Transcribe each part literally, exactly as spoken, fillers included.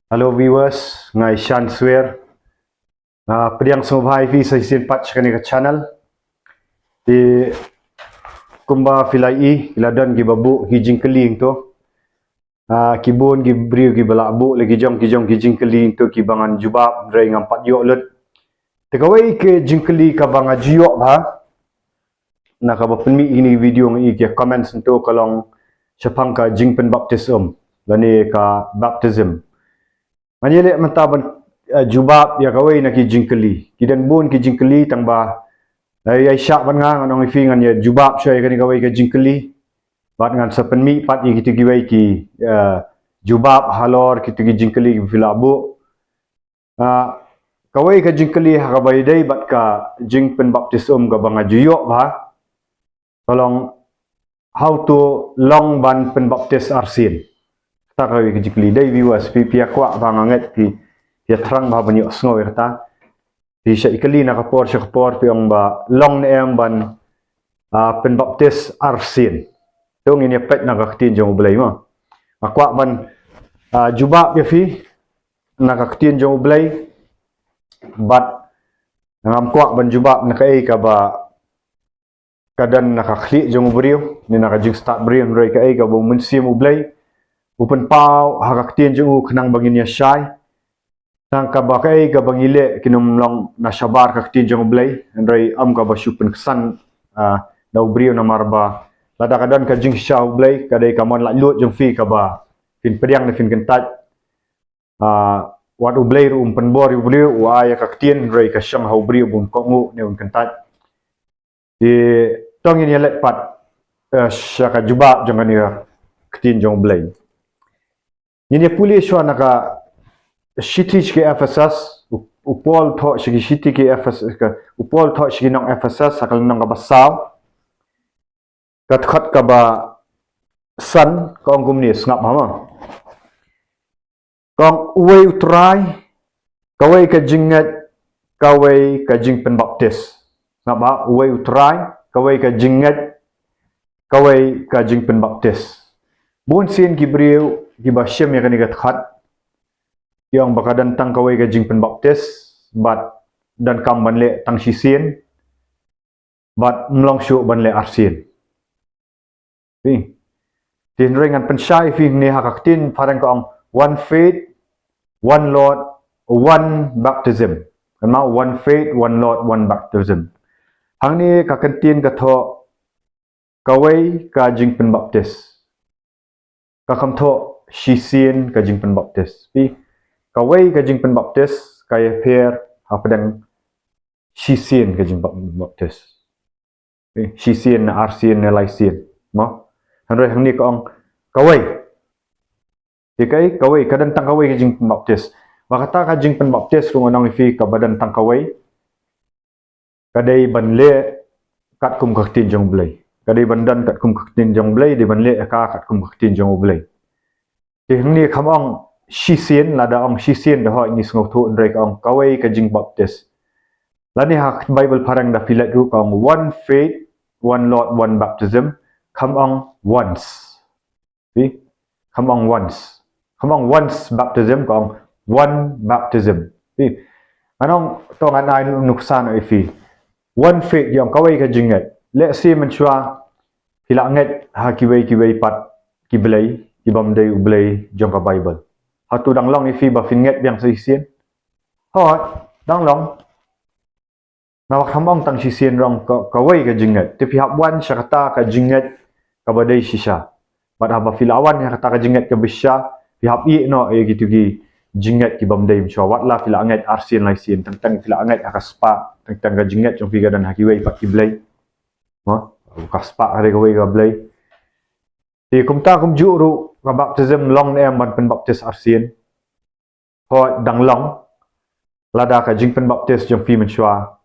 Hello viewers, nga i Shan Swer. Nga pdiang sngewbha ïa phi sa shisien pat sha kane ka channel. Te kumba phi la ïohi, ki la don kiba buh ki jingkylli hangto. Ah, ki bun ki briew kiba la buh la ki jong ki jong ki jingkylli hangto kiba ngan jubab, hynrei ngam pat ïoh lut. Te kawei ka jingkylli kaba nga ju ïoh bha na kaba pynmih ïa kine ki video, nga i ki comments hangto, ka long shaphang ka jingpynbaptis um lane ka baptism. Ngan ïaleh mynta ban, eh, jubab ïa kawei na ki jingkylli. Ki don bun ki jingkylli, tangba, eh, ïa shah ban nga, ngan ong ïa phi ngan ïa jubab shuwa ïa kane kawei ka jingkylli. Bad ngan sa pynmih pat ïa kito kiwei ki, eh, jubab halor kito ki jingkylli kiba phi la buh. Ah, kawei ka jingkylli ha kaba ïadei bad ka jingpynbaptis um kaba nga ju ïoh bha, ka long, hato long ban pynbaptis arsien? Kata kawei ka jingkylli. Dei viewers, phi, phi ïa kwah ba nga ngeit phi, phi ïa thrang bha ban ïohsngew ïa kata. Phi shait kylli na ka por sha ka por, phi ong ba long ne em ban, ah, pynbaptis arsien. To ngin ïa peit na ka ktien jong U Blei mo. Nga kwah ban, ah, jubab ïa phi na ka ktien jong U Blei. Bad ngam kwah ban jubab na kaei kaba ka don na ka khlieh jong u briew ne na ka jingstad briew, hynrei kaei kaba U Mynsiem U Blei u pynpaw ha ka ktien jong u khnang ba ngin ïa shai. Tang kaba kaei kaba ngi leh kin ym long na shabar ka ktien jong U Blei, hynrei ym kaba shu pynksan, ah, na u briew, namar ba lada ka don ka jingshisha U Blei, ka dei ka mon laitluid jong phi kaba phin pdiang ne phin kyntait. Ah, wat U Blei ruh um pynbor ïa u briew, u ai ïa ka ktien, hynrei ka shong ha u briew ba un kohnguh ne un kyntait. Te to ngin ïa leit pat, eh, sha ka jubab jong kane ka ktien jong U Blei. Ngin ïa pule shuwa na ka shithi sha ki Ephesus, u, u Paul thoh sha ki shithi ki Ephes-, ka, u Paul thoh sha ki nong Ephesus, ha ka lynnong kaba saw, ka dkhot kaba san, ka ong kumne, sngap ha mo. Ka ong, uwei U Trai, kawei ka jingngeit, kawei ka jingpynbaptis. Sngap ha, uwei U Trai, kawei ka jingngeit, kawei ka jingpynbaptis. Bun sien ki briew kiba shem ïa kane ka dkhot ki ong ba ka don tang kawei ka jingpynbaptis, bad donkam ban leh tang shisien, bad ym long shuh ban leh arsien. Phi. Te hynrei ngan pynshai phi hangne, ha ka ktien phareng ka ong, one faith, one Lord, one baptism. Kynmaw, one faith, one Lord, one baptism. Hangne ka kyntien ka thoh kawei ka jingpynbaptis. Ka kham thoh shisien ka jingpynbaptis. Phi, kawei ka jingpynbaptis ka ïapher hapdeng shisien ka jingpynbaptis. Phi, shisien ne arsien ne laisien. Mo? Hynrei hangne ka ong kawei. Te kaei, kawei, ka don tang kawei ka jingpynbaptis. Bad kata ka jingpynbaptis ruh ngan ong ïa phi kaba don tang kawei, ka dei ban leh katkum ka ktien jong U Blei. Ka dei ban don katkum ka ktien jong U Blei, dei ban leh ïa ka katkum ka ktien jong U Blei. Te hangne kam ong shisien, lada ong shisien da hooid ngi sngewthuh, hynrei ka ong kawei ka jingbaptis. Lane ha Baibl phareng da phi leit ruh ka ong one faith, one Lord, one baptism, kam ong once. Phi? Kam ong once. Kam ong once baptism, ka ong one baptism. Phi? Ngan ong to ngan ai nuksa noh ïa phi. One faith, ong kawei ka jingngeit. Lehse mynshuwa phi la ngeit ha kiwei kiwei pat ki blei, ki bym dei U Blei jong ka Baibl. Hato dang long ïa phi ba phin ngeit biang sa shisien? Hooid, dang long. Namar kam ong tang shisien, ong ka, kawei ka jingngeit. Te phi hap wan sha kata ka jingngeit kaba dei shisha. Bad haba phi la wan ïa kata ka jingngeit kaba shisha, phi hap ïeh noh ïa kitu ki jingngeit ki bym dei mynshuwa. Wat la phi la ngeit arsien laisien, teng teng phi la ngeit ha ka spah, teng teng ka jingngeit jong phi ka don ha kiwei pat ki blei. Mo? Ka spah ka dei kawei ka blei. Te kumta kumjuh ruh ka baptism, long ne em ban pynbaptis arsien? Hooid, dang long. Lada ka jingpynbaptis jong phi mynshuwa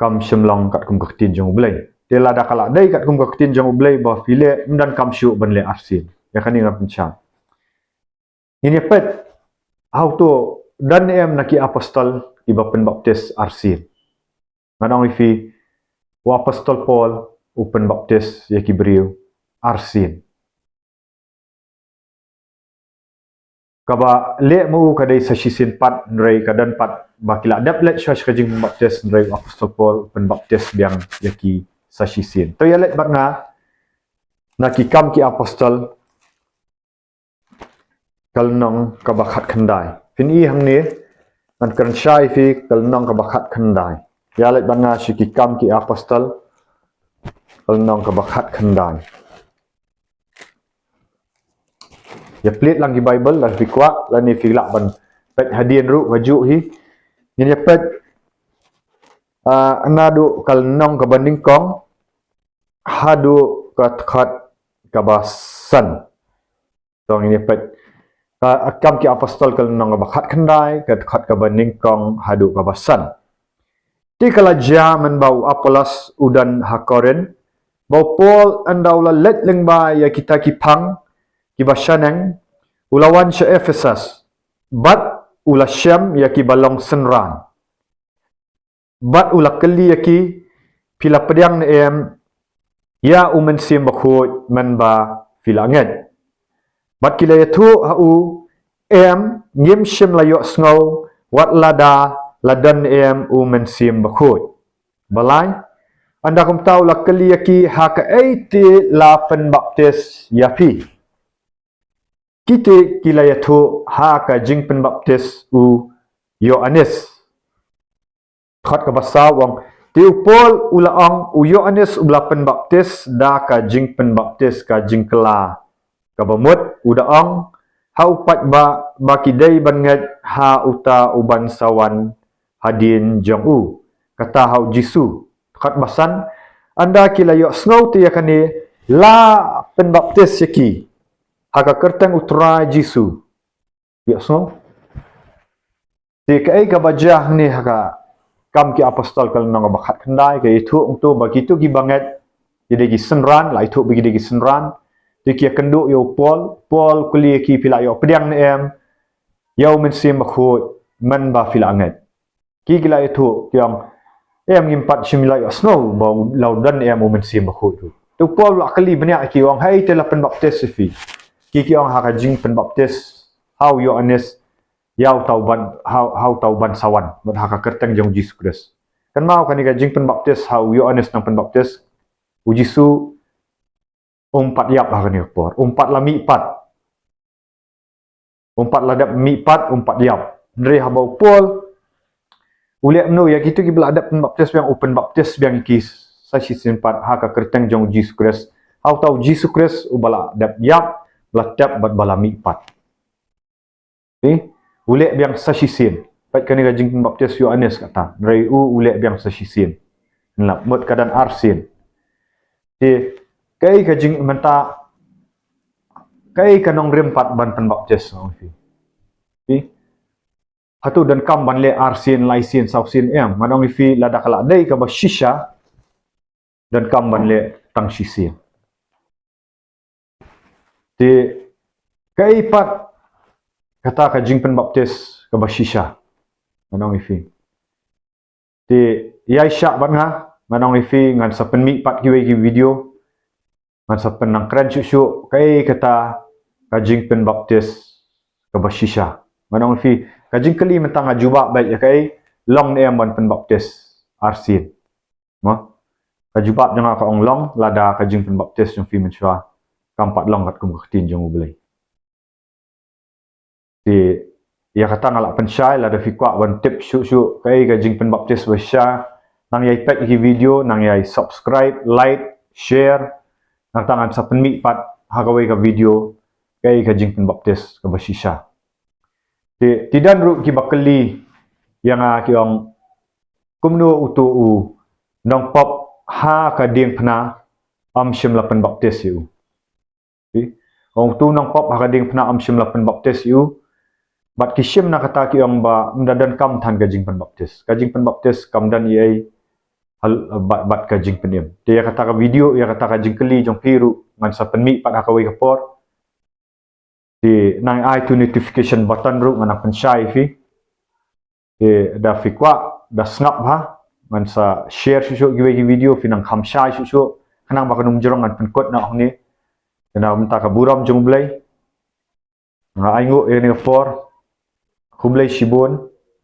kam shym long katkum ka ktien jong U Blei. Te lada ka la dei katkum ka ktien jong U Blei ba phi leh, ym donkam shuh ban leh arsien. Ïa kane ngan pynshai. Ngin ïa peit, hato don ne em na ki apostol kiba pynbaptis arsien? Ngan ong ïa phi, u apostol Paul u pynbaptis ïa ki briew arsien. kaba leh ma u ka dei sa shisien pat, hynrei ka don pat ba ki la dep leit shuwa sha ka jingpynbaptis, hynrei u Apostol Paul u pynbaptis biang ïa ki sa shisien. To ïa leit bad nga na Ki Kam ki Apostol, ka lynnong kaba khatkhyndai. Phin i hangne, ngan kren shai ïa phi, ka lynnong kaba khatkhyndai. Ïa leit bad nga sha Ki Kam ki Apostol, ka lynnong kaba khatkhyndai. Ïa plie lang ki Bible lada phi kwah, lane phi lah ban peit hadien ruh kajuh hi. Ngin ïa peit, ah, naduh ka lynnong kaba nyngkong haduh ka dkhot kaba san. To ngin ïa peit. Ka, Kam ki Apostol ka lynnong kaba khatkhyndai, ka dkhot kaba nyngkong haduh kaba san. Te ka la jia mynba u Apollos u don ha Korinth, ba u Paul ynda u la leit lyngba ïa kita ki phang kiba shaneng, u la wan sha Ephesus, bad u la shem ïa kiba long synran. Bad u la kylli ïa ki, phi la pdiang ne em ïa u Mynsiem Bakhuid mynba phi la ngeit? Bad ki la ïathuh ha u, em, ngim shym la ïohsngew wat lada la don ne em u Mynsiem Bakhuid. Balei? Ynda kumta u la kylli ïa ki, ha kaei te la pynbaptis ïa phi? Ki te ki la ïathuh, ha ka jingpynbaptis u Ïoannis. Dkhot kaba saw u ong, te u Paul u la ong, u Ïoannis u la pynbaptis da ka jingpynbaptis ka jingkylla kaba mut, u da ong ha u paidbah ba ki dei ban ngeit ha uta uban sa wan hadien jong u, kata ha u Jisu. Dkhot ba san, ynda ki la ïohsngew te ïa kane, la pynbaptis ïa ki ha ka kyrteng u Trai Jisu. Ïohsngew? Te kaei kaba jia hangne ha ka Kam ki Apostol ka lynnong kaba khatkhyndai, ka ïathuh hangto ba kito kiba ngeit ki dei ki synran, la ïathuh ba ki dei ki synran. Te ki ïakynduh ïa u Paul, Paul u kylli ïa ki, phi la ïoh pdiang ne em ïa u Mynsiem Bakhuid mynba phi la ngeit? Ki ki la ïathuh ki ong, em, ngim pat shym la ïohsngew ba u la don ne em u Mynsiem Bakhuid ruh. Te u Paul u la kylli bniah ïa ki, u ong, haei te la pynbaptis ïa phi? Ki ki ong, ha ka jingpynbaptis ha u Ïoannis ïa uta uban, ha, ha uta uban sa wan, bad ha ka kyrteng jong u Jisu Khrist. Kynmaw, kane ka jingpynbaptis ha u Ïoannis nongpynbaptis, u Jisu um pat ïap ha kane ka por, um pat la mih pat. Um pat la dep mih pat, um pat ïap. Hynrei haba u Paul u leh kumno, ïa kito kiba la dep pynbaptis biang, u pynbaptis biang ïa ki sa shisien pat ha ka kyrteng jong u Jisu Khrist, ha uta u Jisu Khrist uba la dep ïap, ba la tep bad ba la mih pat. Te u leh biang sa shisien. Peit, kane ka jingpynbaptis u Ïoannis kata, hynrei u, u leh biang sa shisien. Nlap mut ka don arsien. Te kaei ka jing, mynta kaei ka nongrim pat ban pynbaptis, nga ong ïa phi? Te hato donkam ban leh arsien, laisien, sawsien? Em, ngan ong ïa phi, lada ka la dei kaba shisha, donkam ban leh tang shisien. Te kaei pat kata ka jingpynbaptis kaba shisha? Ngan ong ïa phi. Te ïaishah bad nga, ngan ong ïa phi, ngan sa pynmih pat kiwei ki video, ngan sa pynnang kren shuh shuh kaei kata ka jingpynbaptis kaba shisha. Ngan ong ïa phi, ka jingkylli mynta, nga jubab beit ïa kaei, long ne em ban pynbaptis arsien? Mo? Ka jubab jong nga ka ong long, lada ka jingpynbaptis jong phi mynshuwa kam pat long katkum ka ktien jong U Blei. Te ïa kata nga lah pynshai, lada phi kwah ban tip shuh shuh kaei ka jingpynbaptis ba shisha, nang ïai peit ïa ki video, nang ïai subscribe, like, share, nangta ngan sa pynmih pat ha kawei ka video kaei ka jingpynbaptis kaba shisha. Te, te don ruh kiba kylli ïa nga ki ong, kumno uto u nongpop ha ka diengphna ym shym la pynbaptis ïa u? Te, ong, uto u nongpop ha ka diengphna ym shym la pynbaptis ïa u. Bad ki shim na kata, ki ong ba ym da donkam than ka jingpynbaptis. Ka jingpynbaptis kam don ei ei hal-, bad, bad ka jingpynim. Te ïa kata ka video, ïa kata ka jingkylli jong phi ruh ngan sa pynmih pat ha kawei ka por. Te nang ai to notification button ruh, ngan nang pynshai ïa phi. Te da phi kwah, da sngap bha, ngan sa share shuh shuh kiwei ki video, phi nang kham shai shuh shuh. Khnang ba kan ym jrong, ngan pynkut noh hangne. Te na mynta ka burom jong U Blei. Nga ai nguh ïa kane ka por. Khublei shibun.